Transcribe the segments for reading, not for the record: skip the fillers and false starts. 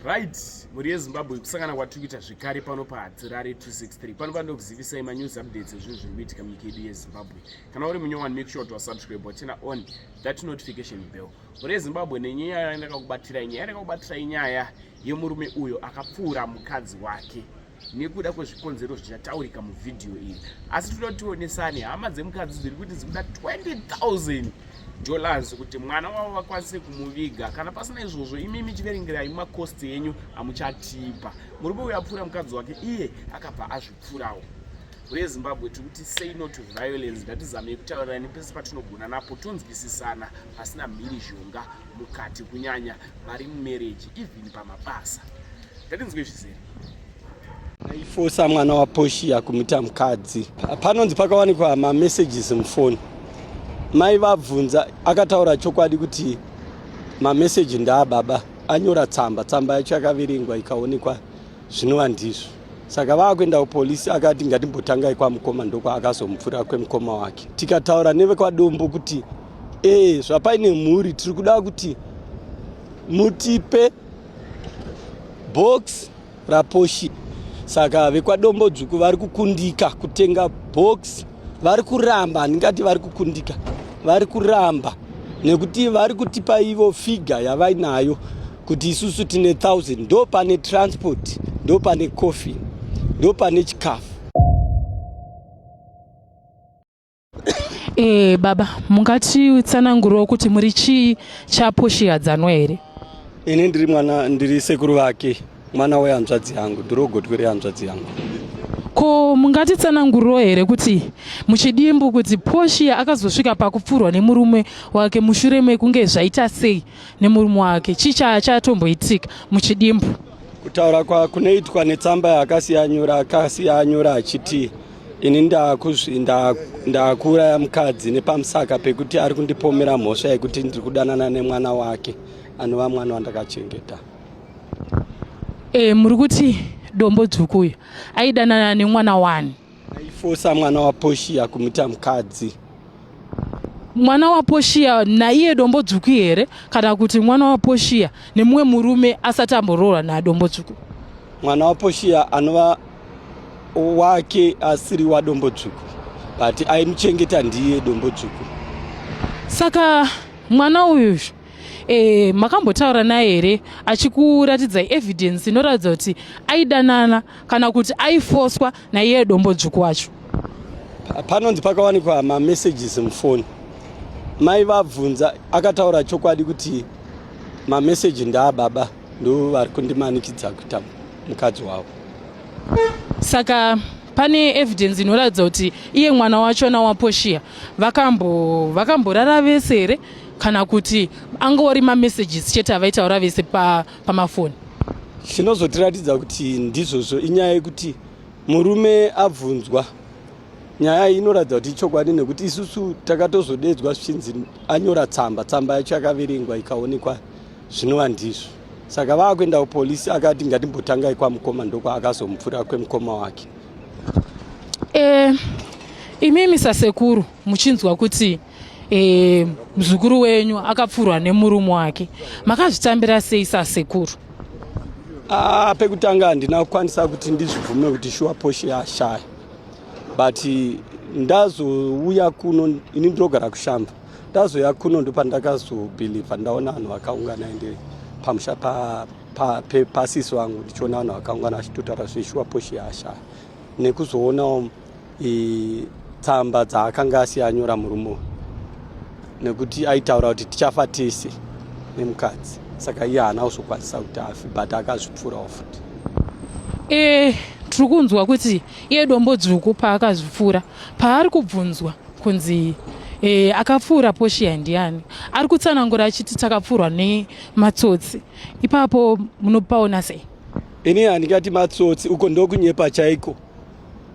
Right, mhuri yeZimbabwe, kusangana kwatiri kuita zvekare pano paHatirare 263. Pano panokuzivisai manews updates ezvinhu zviri kuitika munyika yedu yeZimbabwe. Kana uri munyowani, make sure to subscribe, turn on that notification bell. Mhuri yeZimbabwe, nenyaya yandakakubatirai, nyaya yandakakubatirai nyaya yemurume uyo akapfuura mukadzi wake nekuda kwezvikonzero zvichataurika muvhidhiyo iri. Asi toda tionesane, hama dzemukadzi dziri kuti dzikuda $20,000 kuti mwana wavo vakwanise kumuviga. Kana pasina izvozvo, imimi chiverengerai macost enyu amuchatipa. Murume uyo apfuura mukadzi wake, iye akabva azvipfurawo. Mhuri yeZimbabwe, tiri kuti say no to violence. Ngatizamei kutaurirani pese patinogona napo, tonzwisisana pasina mhirizhonga mukati, kunyanya vari mumarriage, even pamabasa. Ngatinzwe zvizere. Aifosa mwana waPoshia kumuita mukadzi. Panonzi pakawanikwa mamessages mufoni. Mai vabvunza, akataura chokwadi kuti mameseji ndaababa, anyora tsamba. Tsamba yacho yakaverengwa ikaonekwa zvinova ndizvo. Saka vaakuenda kupolisi, akati ngatimbotangai kwamukoma, ndokwaakazomupfura kwemukoma wake. Tikataura nevekwaDombo kuti ee, zvapaine mhuri, tiri kuda kuti mutipe box raPoshi. Saka vekwaDombo Dzvuku vari kukundika kutenga box, vari kuramba. Handingati vari kukundika, vari kuramba nekuti vari kutipa ivo figure yavainayo kuti isusu tine 1000, ndo pane transport, ndo pane coffee, ndo pane chikafu. Baba, mungatitsanangurirawo kuti muri chii chaPoshiyadzanwa here? Ini ndiri mwana, ndiri sekuru vake, mwana wehanzvadzi yangu, ndiri gotwe rehanzvadzi yangu. Ko mungatitsanangurirawo here kuti muchidimbu kuti Poshia akazosvika pakupfurwa nemurume wake mushure mekunge zvaita sei nemurume wake? Chii chatomboitika muchidimbu? Kutaura kunoitwa netsamba yaakasiya anyora, akasiya anyora achiti ini ndakuuraya mukadzi nepamusaka pekuti ari kundipomera mhosva yekuti ndiri kudanana nemwana wake, anova mwana wandakachengeta. Muri kuti Dombo Dzvuku uyu aidanana nemwana wani? Aifosa mwana waPoshia kumuita mukadzi. Mwana waPoshia naiye Dombo Dzvuku here, kana kuti mwana waPoshia nemumwe murume asati amboroorwa naDombo Dzvuku? Mwana waPoshia anova wake asiri waDombo Dzvuku, but aimuchengeta ndiye Dombo Dzvuku. Saka mwana uyu makambotaura naye here achikuratidzai evidence inoratidza kuti aidanana kana kuti aifoswa naiye Dombo Dzvuku wacho? Panonzi pakawanikwa mamessages mufoni. Mai vabvunza, akataura chokwadi kuti mameseji ndaababa, ndo vari kundimanikidza kuita mukadzi wavo. Saka pane evidence inoratidza kuti iye mwana wachona waPoshia vakamborara vese here, kana kuti angori mamessages chete avaitaura vese pamafoni? Chinozotiratidza kuti ndizvozvo inyaya yekuti murume abvunzwa. Nyaya iyi inoratidza kuti ichokwadi nekuti isusu takatozodedzwa zvichinzi anyora tsamba. Tsamba yacho yakaverengwa ikaonekwa zvinova ndizvo. Saka vaakuenda kupolisi, akati ngatimbotangai kwamukoma, ndokwaakazomupfura kwemukoma wake. Imimi sasekuru muchinzwa kuti muzukuru wenyu akapfurwa nemurume wake, makazvitambira sei sasekuru? Ah, pekutanga handina kukwanisa kuti ndizvibvume kuti shuwa Poshi ashaya, but ndazouya kuno, ini ndinogara kuShamva, ndazouya kuno ndopandakazobhilivha ndaona vanhu vakaungana. Ende pamusha pasisi vangu ndichiona vanhu vakaungana vachitotaura zveshuwa Poshi ashaya, nekuzoonawo tsamba dzaakanga asiya anyora murume uyu, nekuti aitaura kuti tichafa tese nemukadzi. Saka iye haana kuzokwanisa kuti afe, but akazvipfurawo futi. Tiri kunzwa kuti iye Dombo Dzvuku paakazvipfuura, paari kubvunzwa kunzi akapfuura Poshia ndiani, ari kutsanangura achiti takapfurwa nematsotsi. Ipapo munopaona sei? Ini handingati matsotsi, uko ndokunyepa chaiko.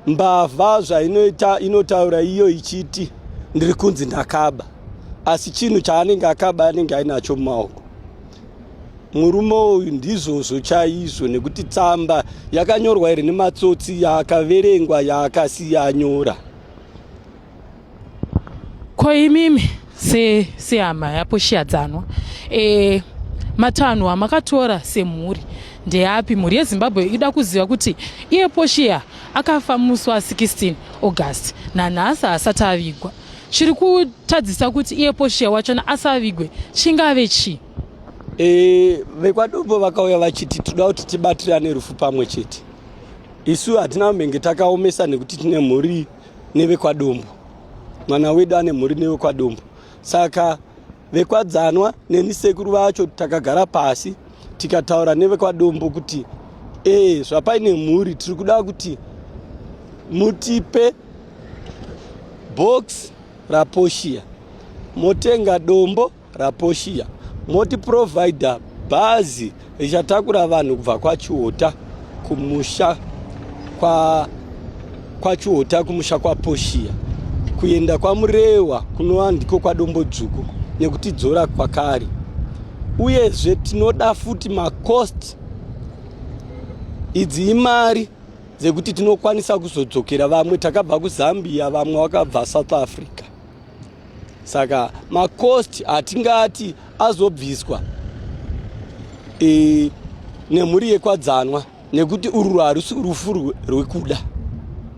Mbavha zvainoita, inotaura iyo ichiti ndiri kunzi ndakaba, asi chinhu chaanenge akaba anenge ainacho mumaoko. Murume uyu ndizvozvo chaizvo, nekuti tsamba yakanyorwa iri nematsotsi yakaverengwa yaakasiya anyora. Ko imimi sehama yaPoshiyadzanwa, Matanho amakatora semhuri ndeapi? Mhuri yeZimbabwe ida kuziva kuti iye Portia akafa musi wa 16 August, nanhasi haasati avigwa. Chiri kutadzisa kuti iye Portia wachona asavigwe chingave chii? E, vekwaDombo vakauya vachiti toda kuti tibatirane rufu pamwe chete. Isu hatina kumbenge takaomesa nekuti tine mhuri nevekwaDombo. Mwana wedu ane mhuri nevekwaDombo, saka vekwadzanwa neni sekuru vacho takagara pasi tikataura nevekwaDombo kuti ee, zvapaine mhuri tiri kuda kuti mutipe box raPortia, motenga dombo raPortia, motiprovhaidha bhazi richatakura vanhu kubva kwaChihota kumusha kwa kwaChihota kumusha kwaPortia kuenda kwaMurewa kunova ndiko kwaDombo Dzvuku nekutidzora kwakare. Uyezve tinoda futi macost, idzi imari dzekuti tinokwanisa kuzodzokera. Vamwe takabva kuZambia, vamwe vakabva South Africa, saka macost hatingati azobviswa nemhuri yekwadzanwa nekuti urwu harusi rufu rwekuda,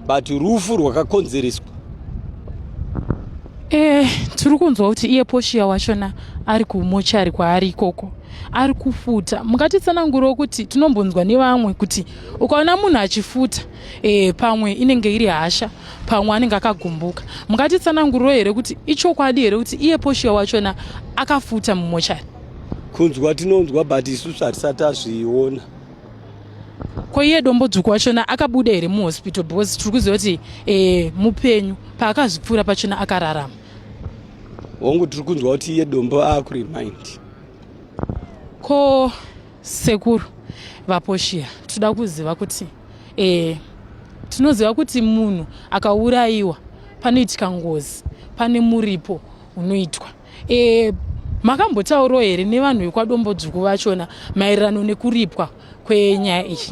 but rufu rwakakonzereswa. Tiri kunzwa kuti iye Portia wachona ari kumochari kwaari ikoko ari kufuta. Mungatitsanangurawo kuti tinombonzwa nevamwe kuti ukaona munhu achifuta, pamwe inenge iri hasha, pamwe anenge akagumbuka. Mungatitsanangurawo here kuti ichokwadi here kuti iye Portia wachona akafuta mumochari? Kunzwa tinonzwa, but isusu hatisati tazviona. Ko iye Dombo Dzvuku wachona akabuda here muhospital? Because tiri kuziva kuti mupenyu, paakazvipfuura pachona akararama. Hongu, tiri kunzwa kuti iye Dombo aakuremind. Ko sekuru vaPortia, toda kuziva kuti tinoziva kuti munhu akaurayiwa panoitika ngozi, pane muripo unoitwa. Makambotaurawo here nevanhu vekwaDombo Dzvuku vachona maererano nekuripwa kwenyaya iyi?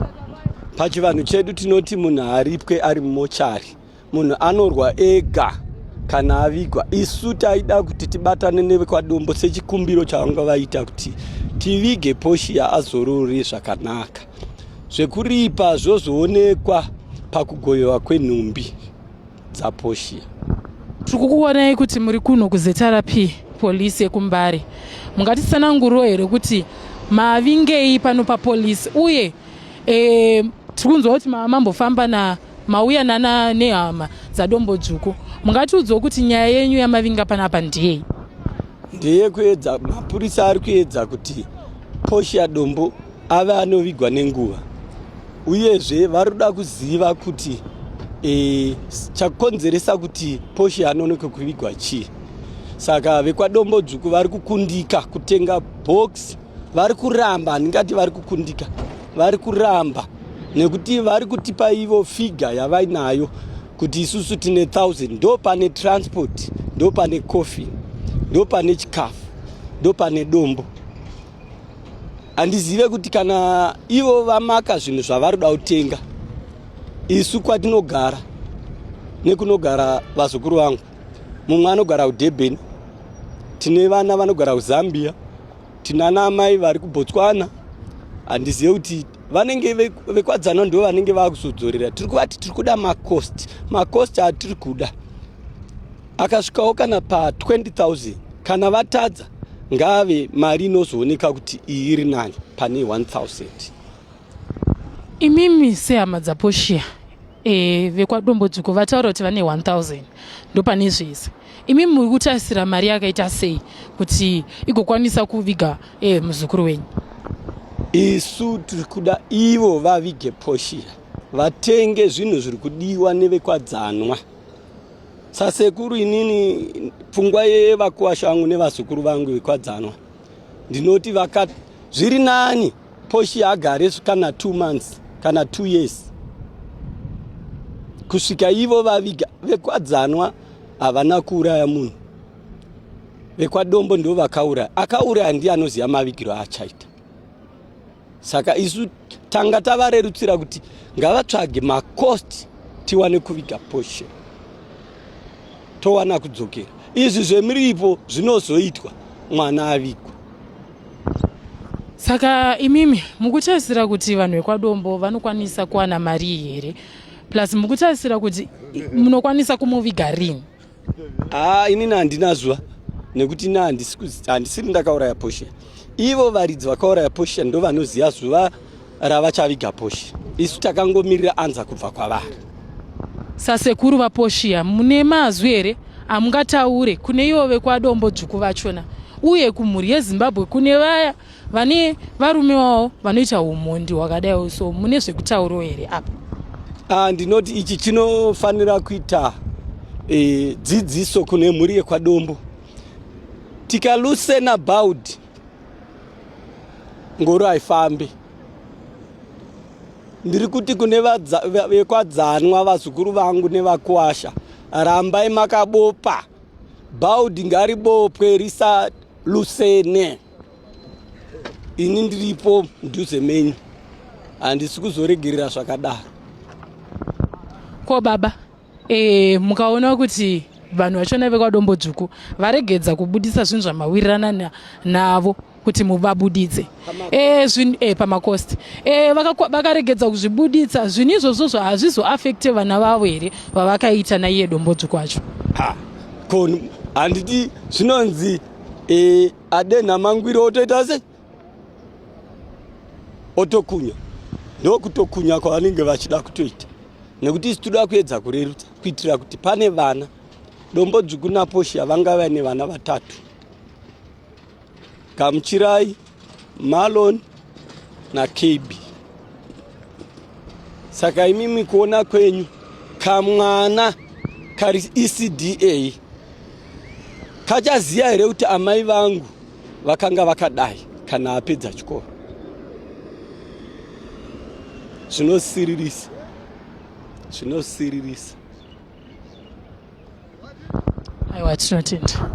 Pachivanhu chedu tinoti munhu haaripwe ari mumochari, munhu anorwa ega kana avigwa. Isu taida kuti tibatane nevekwaDombo sechikumbiro chavanga vaita kuti tivige Portia azorore zvakanaka. Zvekuripa zvozoonekwa pakugovewa kwenhumbi dzaPortia. Tiri kukuonai kuti muri kuno kuZRP polisi yekuMbare. Mungatitsanangurawo here kuti mavingei pano papolisi? Uye tiri kunzwa kuti mambofamba na mauya nana nehama dzaDombo Dzvuku. Mungatiudzawo kuti nyaya yenyu yamavinga panapa ndiyei? Ndeyekuedza, mapurisa ari kuedza kuti Portia Dombo ave anovigwa nenguva. Uyezve vari kuda kuziva kuti chakonzeresa kuti Portia anonoke kuvigwa chii. Saka vekwaDombo Dzvuku vari kukundika kutenga box, vari kuramba, handingati vari kukundika, vari kuramba nekuti vari kutipa ivo figure yavainayo kuti isusu tine 1000, ndo pane transport, ndo pane coffin, ndo pane chikafu, ndo pane dombo. Handizive kuti kana ivo vamaka zvinhu zvavari kuda kutenga. Isu kwatinogara nekunogara vazukuru vangu, mumwe anogara kuDurban, tine vana vanogara kuZambia, tina amai vari kuBotswana. Handizive kuti vanenge vekwadzana ndo vanenge vakuzodzorera. Tiri kuvati tiri kuda macost, macost atiri kuda akasvikawo kana pa20 000. Kana vatadza, ngave mari inozooneka kuti iyi iri nani pane 1000. Imimi sehama dzaPortia, vekwaDombo Dzvuku vataura kuti vane 1000 ndopane zvese. Imimi muri kutarisira mari yakaita sei kuti igokwanisa kuviga muzukuru wenyu? Isu tiri kuda ivo vavige Portia, vatenge zvinhu zviri kudiwa nevekwadzanwa. Sasekuru inini, pfungwa yevakuwasha vangu nevazukuru vangu vekwadzanwa, ndinoti vaka zviri nani Portia agare kana 2 months kana 2 years kusvika ivo vaviga. Vekwadzanwa havana kuuraya munhu, vekwaDombo ndo vakauraya. Akauraya ndiye anoziva mavigiro aachaita. Saka isu tanga tavarerutsira kuti ngavatsvage macost tiwane kuviga Portia, towana kudzokera. Izvi zvemiripo zvinozoitwa mwana avigwa. Saka imimi mukutarisira kuti vanhu vekwaDombo vanokwanisa kuwana mari here? Plus mukutarisira kuti munokwanisa kumuviga rini? Haa, inini handina zuva nekuti ini handisiri ndakauraya Portia. Ivo varidzi vakauraya Portia ndo vanoziva zuva ravachaviga Portia. Isu takangomirira anza kubva kwavari. Sasekuru vaPortia, mune mazwi here amungataure kune ivo vekwaDombo Dzvuku vachona uye kumhuri yeZimbabwe kune vaya vane varume wavo vanoita umhondi hwakadaiwo? So mune zvekutaurawo here apa? Ah, ndinoti ichi chinofanira kuita dzidziso kune mhuri yekwaDombo. Tikalusena baudi ngoro haifambi. Ndiri kuti kune vekwadzanwa, vazukuru vangu nevakuasha, rambai makabopa baudi, ngaribopwe risalusene. Ini ndiripo mudhuze menyu, handisi kuzoregerera zvakadaro. Ko baba, mukaona kuti vanhu vachona vekwaDombo Dzvuku varegedza kubudisa zvinhu zvamawirirana navo kuti muvabuditse pamakosti, vakaregedza kuzvibuditsa zvinhu izvozvozvo, hazvizoafekte vana vavo here vavakaita naiye Dombo Dzvuku acho? Ha, ko handiti zvinonzi adenha mangwiro otoita sei? Otokunya. Ndokutokunya kwavanenge vachida kutoita, nekuti isu toda kuedza kurerutsa kuitira kuti pane vana Dombo Dzvuku naPortia vanga vaine vana vatatu, Gamuchirai, Malon naKB. Saka imimi kuona kwenyu, kamwana kari ECDA kachaziva here kuti amai vangu vakanga vakadai kana apedza chikoro? Zvinosiririsa, zvinosiririsa. Aiwa, tinotenda.